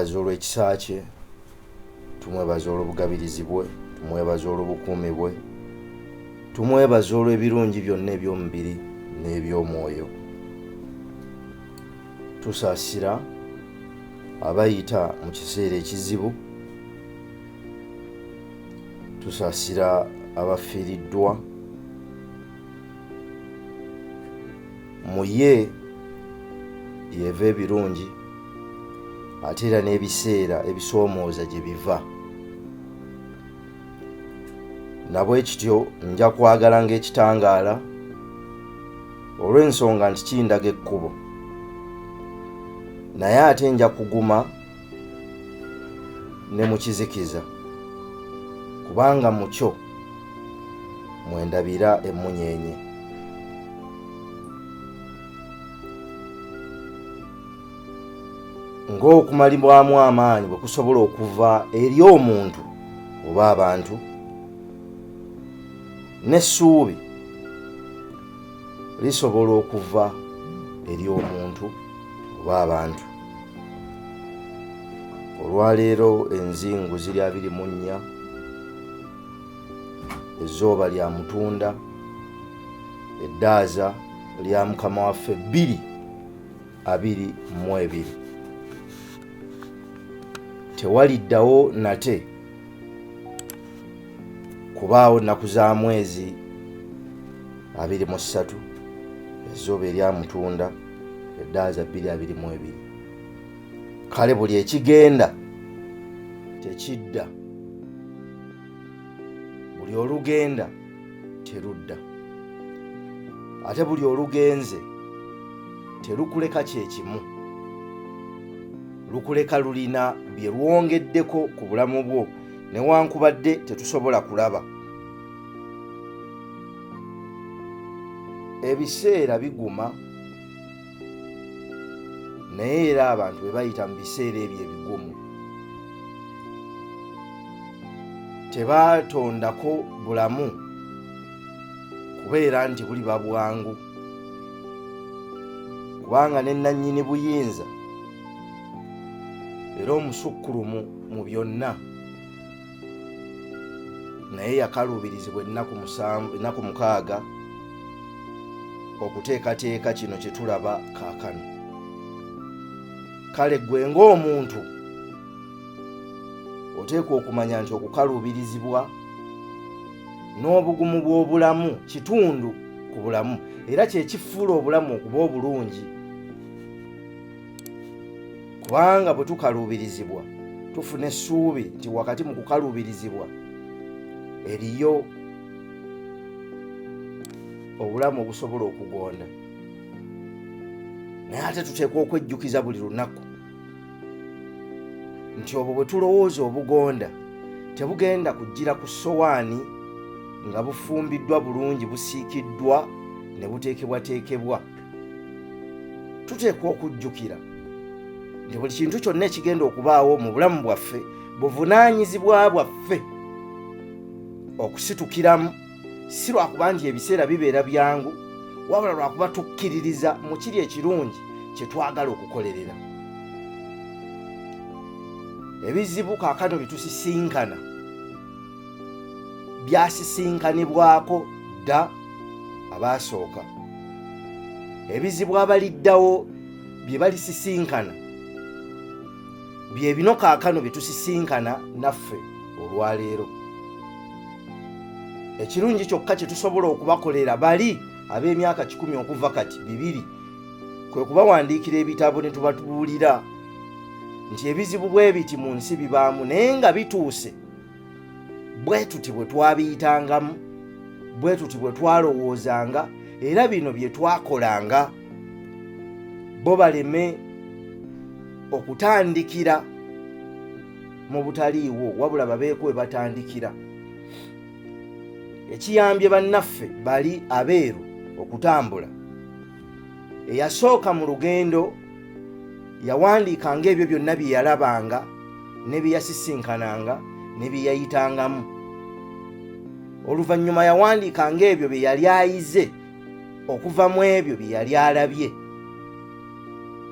Tumwebaza olw'ekisa kye, tumwebaza olw'obugabirizi bwe, tumwebaza olw'obukuumi bwe, tumwebaza olw'ebirungi byonna eby'omubiri n'eby'omwoyo. Tusaasira abayita mu kiseera ekizibu, tusaasira abafiiriddwa. Mu ye y'eva ebirungi ate era n'ebiseera ebisoomooza gye biva. Na bwe kityo nja kwagalanga ekitangaala olw'ensonga nti kindaga ekkubo, naye ate nja kuguma ne mu kizikiza kubanga mu kyo mwe ndabira emmunyeenye. Ng'okumalibwamu amaanyi bwe kusobola okuva eri omuntu oba abantu, n'essuubi lisobola okuva eri omuntu oba abantu. Olwaleero enzingu ziri 24, ezzooba lya mutunda, eddaaza lya Mukama waffe 2022. Tewaliddawo nate kubaawo nnaku za mwezi 23, ezzooba erya mutunda, eddaaza 2022. Kale buli ekigenda tekidda, buli olugenda terudda, ate buli olugenze terukuleka kyekimu, lukuleka lulina bye lwongeddeko ku bulamu bwo newankubadde tetusobola kulaba. Ebiseera biguma, naye era abantu bwe bayita mu biseera ebyo ebigumu tebatondako bulamu kubeera nti buliba bwangu, kubanga ne nnannyini buyinza era omusukkulumu mu byonna naye yakaluubirizibwa ennaku 6 okuteekateeka kino kye tulaba kaakano. Kale ggwe ng'omuntu oteekwa okumanya nti okukaluubirizibwa n'obugumu bw'obulamu kitundu ku bulamu, era kye kifuula obulamu okuba obulungi, kubanga bwe tukaluubirizibwa tufuna essuubi nti wakati mu kukaluubirizibwa eriyo obulamu obusobola okugonda. Naye ate tuteekwa okwejjukiza buli lunaku nti obwo bwe tulowooza obugonda tebugenda kujjira ku ssowaani nga bufumbiddwa bulungi, busiikiddwa ne buteekebwateekebwa. Tuteekwa okujjukira nti buli kintu kyonna ekigenda okubaawo mu bulamu bwaffe buvunaanyizibwa bwaffe okusitukiramu, si lwakuba nti ebiseera bibeera byangu, wabula lwakuba tukkiririza mu kiri ekirungi kye twagala okukolerera. Ebizibu kaakano bye tusisinkana byasisinkanibwako dda abaasooka. Ebizibu abaliddawo bye balisisinkana bye bino kaakano bye tusisinkana naffe olwaleero. Ekirungi kyokka kye tusobola okubakolera bali ab'emyaka 100 okuva kati 200 kwe kubawandiikira ebitabo ne tubatubuulira nti ebizibu bwe biti mu nsi bibaamu, naye nga bituuse bwe tuti bwe twabiyitangamu, bwe tuti bwe twalowoozanga, era bino bye twakolanga, bo baleme okutandikira mu butaliiwo, wabula babeeko we batandikira. Ekiyambye bannaffe bali abeeru okutambula, eyasooka mu lugendo yawandiikanga ebyo byonna bye yalabanga ne bye yasisinkananga ne bye yayitangamu. Oluvannyuma yawandiikanga ebyo bye yali ayize okuva mu ebyo bye yali alabye.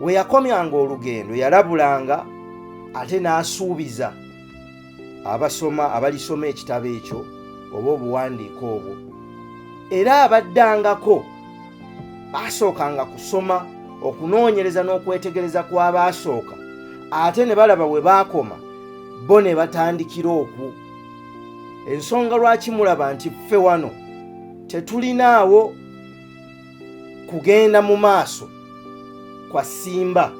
We yakomyanga olugendo yalabulanga Ate n'asuubiza abasoma abalisoma ekitabo ekyo oba obuwandiike obwo. Era abaddangako baasookanga kusoma okunoonyereza n'okwetegereza kw'abaasooka, ate ne balaba we baakoma bo ne batandikira okwo. Ensonga lwaki mulaba nti ffe wano tetulinaawo kugenda mu maaso kwa ssimba,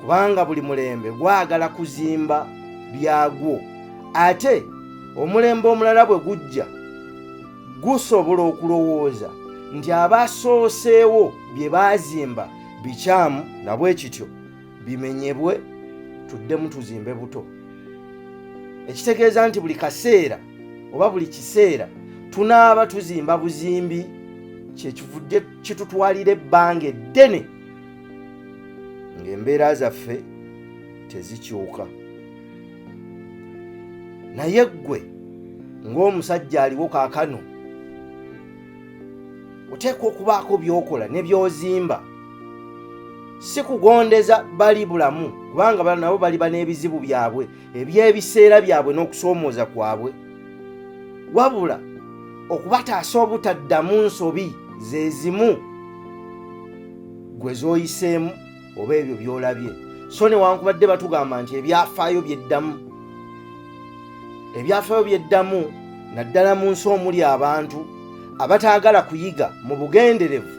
kubanga buli mulembe gwagala kuzimba byagwo, ate omulembe omulala bwe gujja gusobola okulowooza nti abasooseewo bye baazimba bikyamu, na bwe kityo bimenyebwe tuddemu tuzimbe buto. Ekitegeeza nti buli kaseera oba buli kiseera tunaaba tuzimba buzimbi, kyekivudde kitutwalira ebbanga eddene ng'embeera zaffe tezikyuka. Naye ggwe ng'omusajja aliwo kaakano oteekwa okubaako by'okola ne by'ozimba, si kugondeza bali bulamu, kubanga nabo baliba n'ebizibu byabwe eby'ebiseera byabwe n'okusoomooza kwabwe, wabula okubataasa obutaddamu nsobi ze zimu gwe z'oyiseemu oba ebyo by'olabye. So newankubadde batugamba nti ebyafaayo byeddamu, ebyafaayo byeddamu naddala mu nsi omuli abantu abataagala kuyiga mu bugenderevu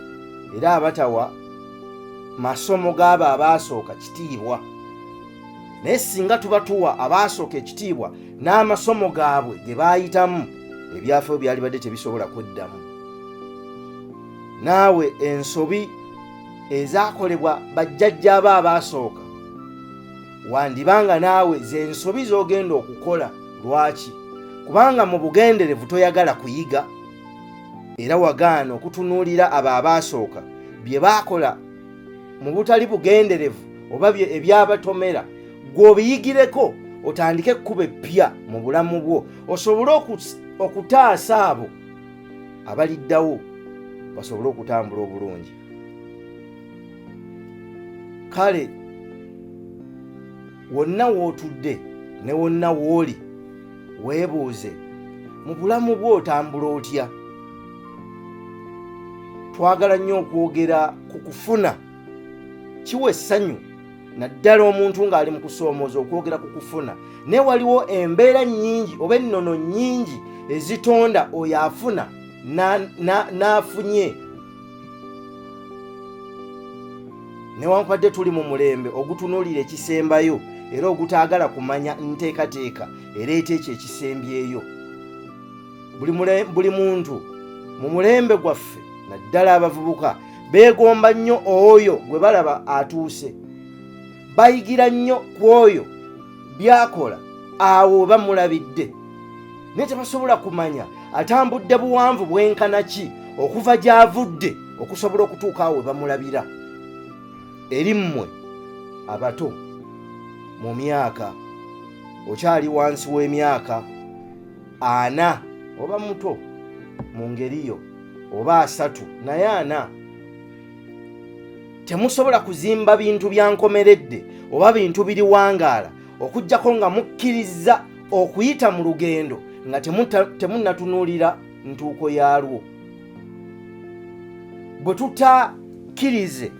era abatawa masomo g'abo abaasooka kitiibwa. Naye singa tuba tuwa abaasooka ekitiibwa n'amasomo gaabwe ge baayitamu, ebyafaayo byalibadde tebisobola kweddamu. Naawe ensobi ezaakolebwa bajjajjaabo abaasooka wandibanga naawe ze nsobi z'ogenda okukola. Lwaki? Kubanga mu bugenderevu toyagala kuyiga, era wagaana okutunuulira abo abaasooka bye baakola mu butali bugenderevu oba ebyabatomera, ggwe obiyigireko otandike ekkubo eppya mu bulamu bwo, osobole okutaasa abo abaliddawo basobole okutambula obulungi. Kale wonna w'otudde ne wonna w'oli, weebuuze mu bulamu bwo otambula otya? Twagala nnyo okwogera ku kufuna, kiwa essanyu naddala omuntu ng'ali mu kusoomooza okwogera ku kufuna, naye waliwo embeera nnyingi oba ennono nnyingi ezitonda oyo afuna n'afunye. Newankubadde tuli mu mulembe ogutunuulira ekisembayo era ogutaagala kumanya nteekateeka ereeta ekyo ekisembyeyo, buli muntu mu mulembe gwaffe naddala abavubuka beegomba nnyo oyo gwe balaba atuuse, bayigira nnyo ku oyo by'akola awo bamulabidde, naye tebasobola kumanya atambudde buwanvu bwenkana ki okuva gy'avudde okusobola okutuuka awo we bamulabira. Eri mmwe abato mu myaka, okyali wansi w'emyaka 40 oba muto mu ngeri yo oba 30 naye 40, temusobola kuzimba bintu bya nkomeredde oba bintu biriwangaala okuggyako nga mukkirizza okuyita mu lugendo nga temunnatunuulira ntuuko yaalwo. Bwe tutakkirize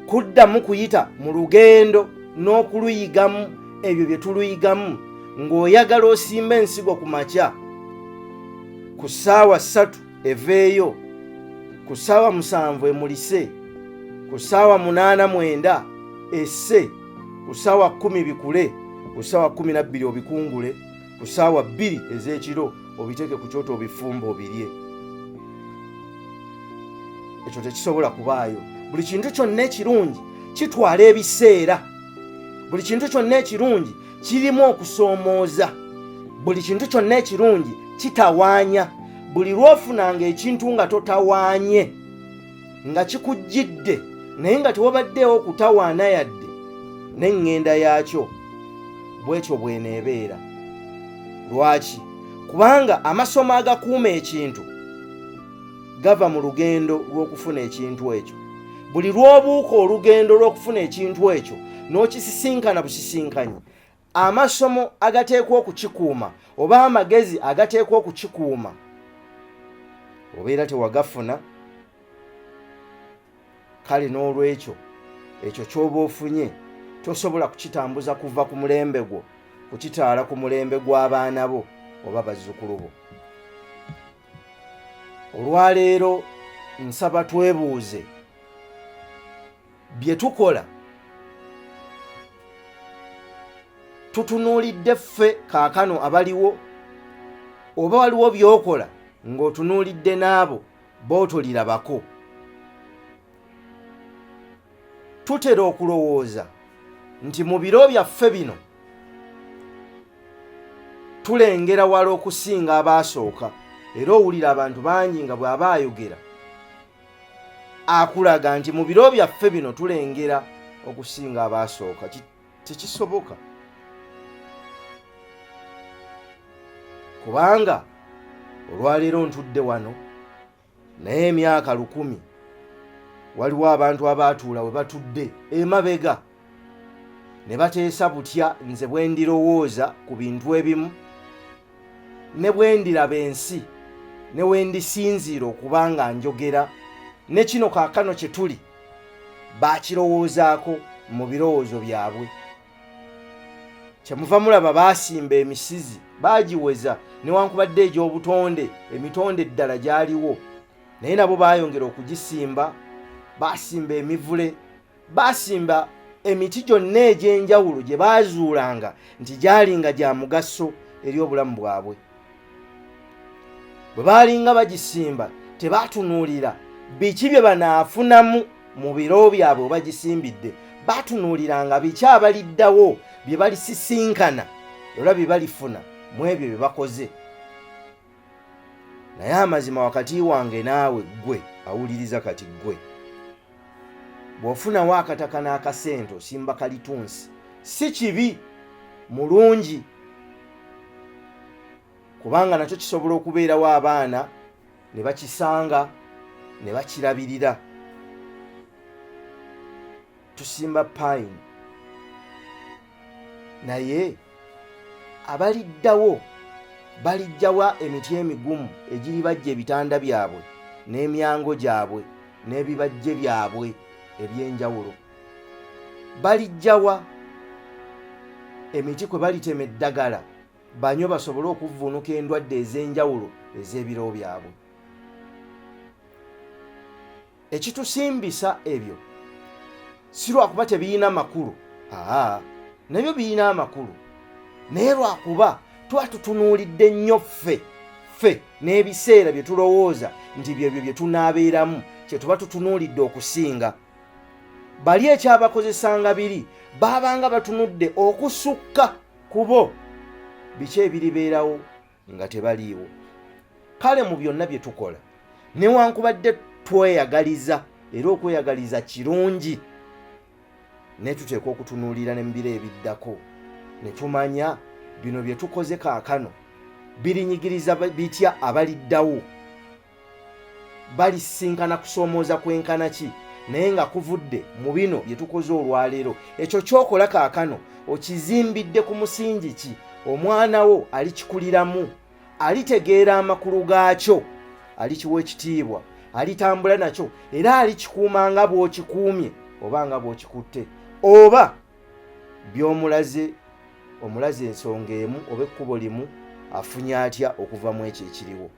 kuddamu kuyita mu lugendo n'okuluyigamu ebyo bye tuluyigamu, ng'oyagala osimba ensigo ku makya ku ssaawa 3 eveeyo, ku ssaawa 7 emulise, ku ssaawa 8 9 esse, ku ssaawa 10 bikule, ku ssaawa 12 obikungule, ku ssaawa 2 ez'ekiro obiteeke ku kyoto obifumbe obirye. Ekyo tekisobola kubaayo. Buli kintu kyonna ekirungi kitwala ebiseera. Buli kintu kyonna ekirungi kirimu okusoomooza. Buli kintu kyonna ekirungi kitawaanya. Buli lw'ofunanga ekintu nga totawaanye, nga kikujjidde naye nga tewabaddeewo kutawaana yadde n'eŋŋenda yaakyo, bw'etyo bw'eneebeera. Lwaki? Kubanga amasomo agakuuma ekintu gava mu lugendo lw'okufuna ekintu ekyo. Buli lw'obuuka olugendo lw'okufuna ekintu ekyo, n'okisisinkana busisinkanyi, amasomo agateekwa okukikuuma oba amagezi agateekwa okukikuuma obeera tewagafuna. Kale n'olwekyo ekyo ky'oba ofunye tosobola kukitambuza kuva ku mulembe gwo kukitaala ku mulembe gw'abaana bo oba bazzukulu bo. Olwaleero nsaba twebuuze bye tukola tutunuulidde ffe kaakano abaliwo, oba waliwo by'okola ng'otunuulidde n'abo b'otolirabako. Tutera okulowooza nti mu biro byaffe bino tulengera wala okusinga abaasooka, era owulira abantu bangi nga bw'aba ayogera akulaga nti mu biro byaffe bino tulengera okusinga abaasooka. Tekisoboka, kubanga olwaleero ntudde wano naye emyaka 1000 waliwo abantu abaatuula we batudde emabega ne bateesa butya nze bwe ndirowooza ku bintu ebimu ne bwe ndiraba ensi ne we ndisinziira okuba nga njogera ne kino kaakano kye tuli baakirowoozaako mu birowoozo byabwe. Kyemuva mulaba baasimba emisizi baagiweza newankubadde egy'obutonde, emitonde ddala gyaliwo, naye nabo baayongera okugisimba, baasimba emivule, baasimba emiti gyonna egy'enjawulo gye baazuulanga nti gyalinga gya mugaso eri obulamu bwabwe. Bwe baalinga bagisimba tebaatunuulira biki bye banaafunamu mu biro byabwe bagisimbidde, baatunuuliranga biki abaliddawo bye balisisinkana era bye balifuna mu ebyo bye bakoze. Naye amazima wakati wange naawe ggwe awuliriza kati, ggwe bw'ofunawo akataka n'akasente osimba kalitunsi, si kibi, mulungi, kubanga nakyo kisobola okubeerawo abaana ne bakisanga ne bakirabirira. Tusimba pine, naye abaliddawo balijjawa emiti emigumu egiribajja ebitanda byabwe n'emyango gyabwe n'ebibajje byabwe eby'enjawulo? Balijjawa emiti kwe balitema eddagala banywe basobole okuvvuunuka endwadde ez'enjawulo ez'ebiro byabwe? Ekitusimbisa ebyo si lwakuba tebirina makulu, aa, nabyo birina amakulu, naye lwakuba tuba tutunuulidde nnyo ffe ffe n'ebiseera bye tulowooza nti byebyo bye tunaabeeramu, kye tuba tutunuulidde okusinga. Bali ekyabakozesanga biri baabanga batunudde okusukka ku bo biki ebiribeerawo nga tebaliiwo. Kale mu byonna bye tukola, newankubadde tweyagaliza, era okweyagaliza kirungi, naye tuteekwa okutunuulira ne mu biro ebiddako ne tumanya bino bye tukoze kaakano birinyigiriza bitya abaliddawo, balisisinkana kusoomooza kwenkana ki, naye nga kuvudde mu bino bye tukoze olwaleero. Ekyo ky'okola kaakano okizimbidde ku musingi ki? Omwana wo alikikuliramu, alitegeera amakulu gaakyo, alikiwa ekitiibwa, alitambula nakyo, era alikikuuma nga bw'okikuumye oba nga bw'okikutte, oba by'omulaze omulaze ensonga emu oba ekkubo limu, afunye atya okuva mu ekyo ekiriwo.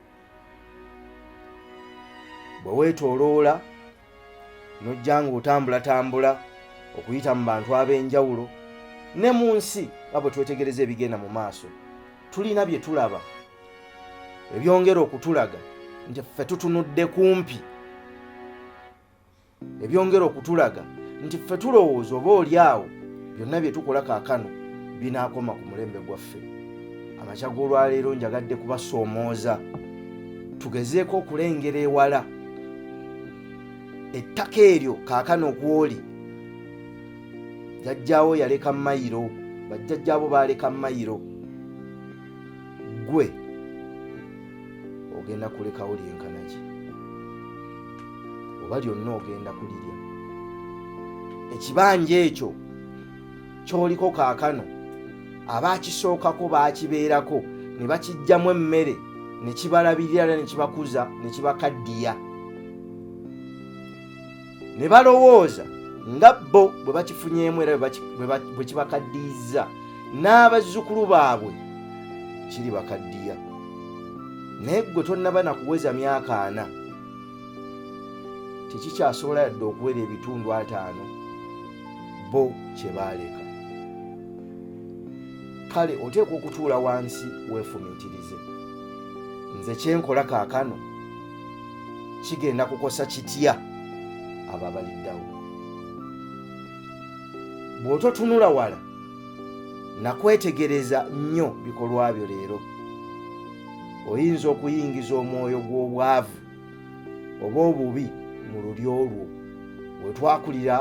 Bwe weetooloola n'ojja ng'otambulatambula okuyita mu bantu ab'enjawulo ne mu nsi nga bwe twetegereza ebigenda mu maaso, tulina bye tulaba ebyongera okutulaga nti ffe tutunudde kumpi, ebyongera okutulaga nti ffe tulowooza oba oli awo byonna bye tukola kaakano binaakoma ku mulembe gwaffe. Amakya g'olwaleero njagadde kubasoomooza tugezeeko okulengera ewala ettaka eryo kaakano kwoli. Jjajjaawo yaleka mayiro, bajjajjaabo baaleka mayiro, ggwe ogenda kulekawo lyenkana ki oba lyonna ogenda kulirya ekibanja ekyo? ky'oliko kaakano abaakisookako baakibeerako ne bakiggyamu emmere ne kibalabirira ne kibakuza ne kibakaddiya ne balowooza nga bo bwe bakifunyeemu era bwe kibakaddiyizza n'abazzukulu baabwe kiri bakaddiya naye ggwe tonnaba na kuweza myaka ana tekikyasobola yadde okuwera ebitundu ataano bo kye baaleka kale oteekwa okutuula wansi weefumiitirize nze kyenkola kaakano kigenda kukosa kitya abo abaliddawo bw'ototunula wala nakwetegereza nnyo bikolwa byo leero oyinza okuyingiza omwoyo gw'obwavu oba obubi mu lulyo lwo we twakulira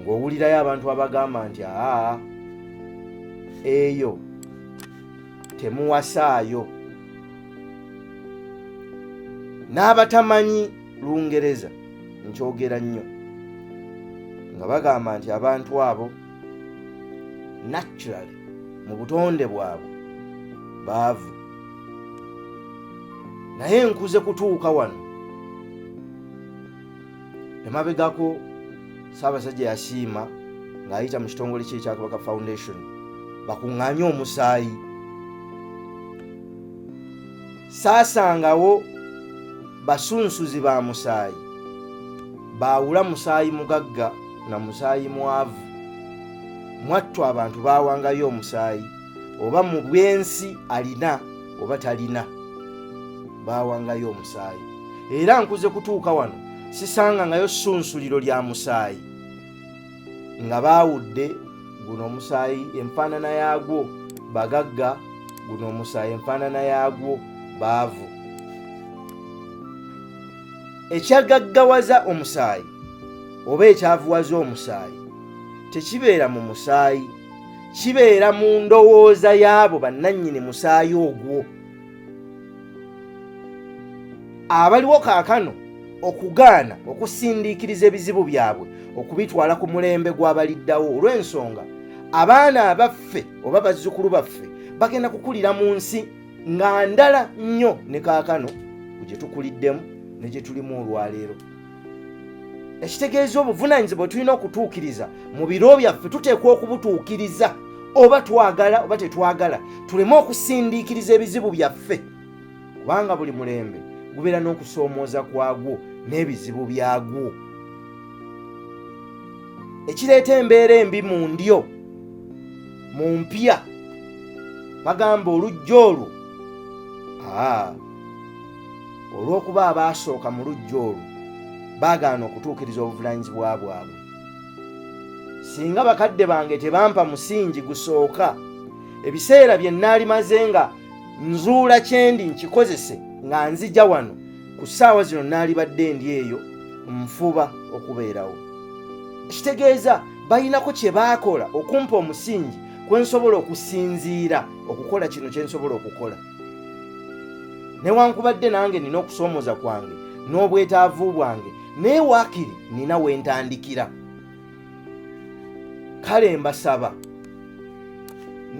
ng'owulirayo abantu abagamba nti aa eyo temuwasaayo n'abatamanyi lungereza nkyogera nnyo nga bagamba nti abantu abo naturally mu butonde bwabwe baavu naye nkuze kutuuka wano emabegako Ssaabasajja yasiima ng'ayita mu kitongole kye ekya Kabaka Foundation bakuŋŋaanye omusaayi. Saasangawo basunsuzi ba musaayi baawula musaayi mugagga na musaayi mwavu. Mwattu abantu baawangayo omusaayi oba mu bwensi alina oba talina baawangayo omusaayi. Era nkuze kutuuka wano sisangangayo ssunsuliro lya musaayi nga baawudde guno omusaayi enfaanana yaagwo bagagga guno omusaayi enfaanana yaagwo baavu ekyagaggawaza omusaayi oba ekyavuwaza omusaayi tekibeera mu musaayi kibeera mu ndowooza y'abo bannannyini musaayi ogwo Abaliwo kaakano okugaana okusindiikiriza ebizibu byabwe okubitwala ku mulembe gw'abaliddawo olw'ensonga abaana abaffe oba bazzukulu baffe bagenda kukulira mu nsi nga ndala nnyo ne kaakano ku gye tukuliddemu ne gye tulimu olwaleero. Ekitegeeza obuvunaanyizibwa bwe tulina okutuukiriza mu biro byaffe tuteekwa okubutuukiriza oba twagala oba tetwagala, tuleme okusindiikiriza ebizibu byaffe, kubanga buli mulembe gubeera n'okusoomooza kwagwo n'ebizibu byagwo. Ekireeta embeera embi mu ndyo mu mpya bagamba olujja olwo olw'okuba abaasooka mu luggya olwo baagaana okutuukiriza obuvunaanyizibwa bwabwe. Singa bakadde bange tebampa musingi gusooka, ebiseera bye nnaalimaze nga nzuula kyendi nkikozese nga nzija wano ku ssaawa zino naalibadde ndi eyo nfuba okubeerawo. Ekitegeeza balinako kye baakola okumpa omusingi kwe nsobola okusinziira okukola kino kye nsobola okukola. Newankubadde nange nina okusoomoza kwange n'obwetaavu bwange, naye waakiri nina we ntandikira. Kale mbasaba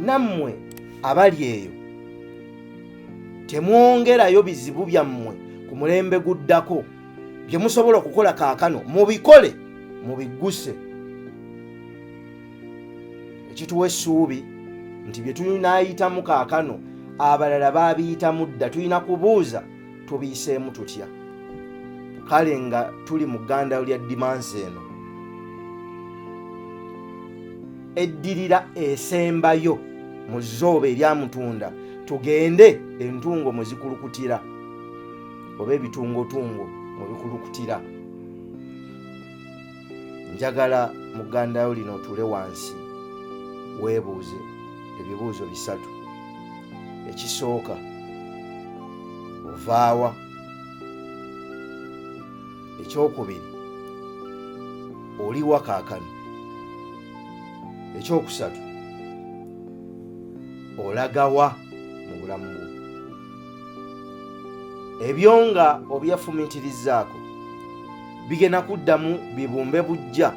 nammwe abali eyo temwongerayo bizibu byammwe ku mulembe guddako. Bye musobola okukola kaakano mubikole, mubigguse. Ekituwa essuubi nti bye tunaayitamu kaakano abalala baabiyitamu dda, tulina kubuuza tubiyiseemu tutya. Kale nga tuli mu ggandalo lya dimansi eno eddirira esembayo mu zzooba erya Mutunda, tugende entungo mwe zikulukutira oba ebitungotungo mwe bikulukutira. Njagala mugandayo lino otuule wansi weebuuze ebibuuzo bisatu. Ekisooka, ovaawa? Ekyokubiri, oliwa kaakano? Ekyokusatu, olagawa mu bulamu bwo? Ebyo nga obyefumiitirizaako bigenda kuddamu bibumbe buggya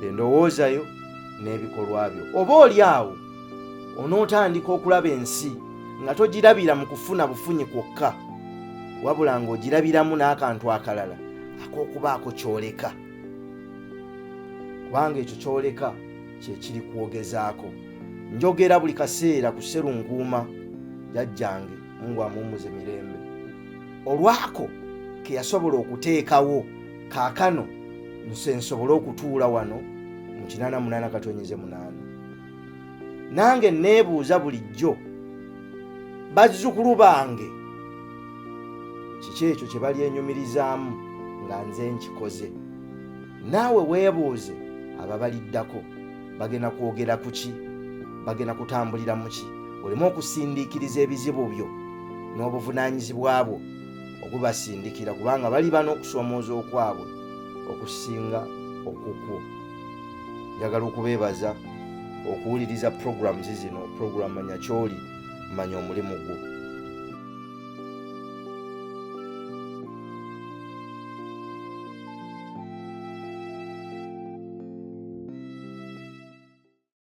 endowooza yo n'ebikolwa byo. Oba oli awo onootandika okulaba ensi nga togirabira mu kufuna bufunyi kwokka, wabula ng'ogirabiramu n'akantu akalala ak'okubaako ky'oleka, kubanga ekyo ky'oleka kye kiri kwogezaako. Njogera buli kaseera ku Sserunkuuma jjajjange, Mungu amuwummuze mirembe, olwako ke yasobola okuteekawo kaakano nse nsobole okutuula wano mu 88.8. Nange neebuuza bulijjo bazzukulu bange kiki ekyo kye balyenyumirizaamu nga nze nkikoze. Naawe weebuuze ababaliddako bagenda kwogera ku ki, bagenda kutambulira mu ki, oleme okusindiikiriza ebizibu byo n'obuvunaanyizibwa bwo okubasindikira, kubanga baliba n'okusoomooza okwabwe okusinga okukwo. Njagala okubeebaza okuwuliriza programs zino, program Manya Kyoli, Manya Omulimu Gwo.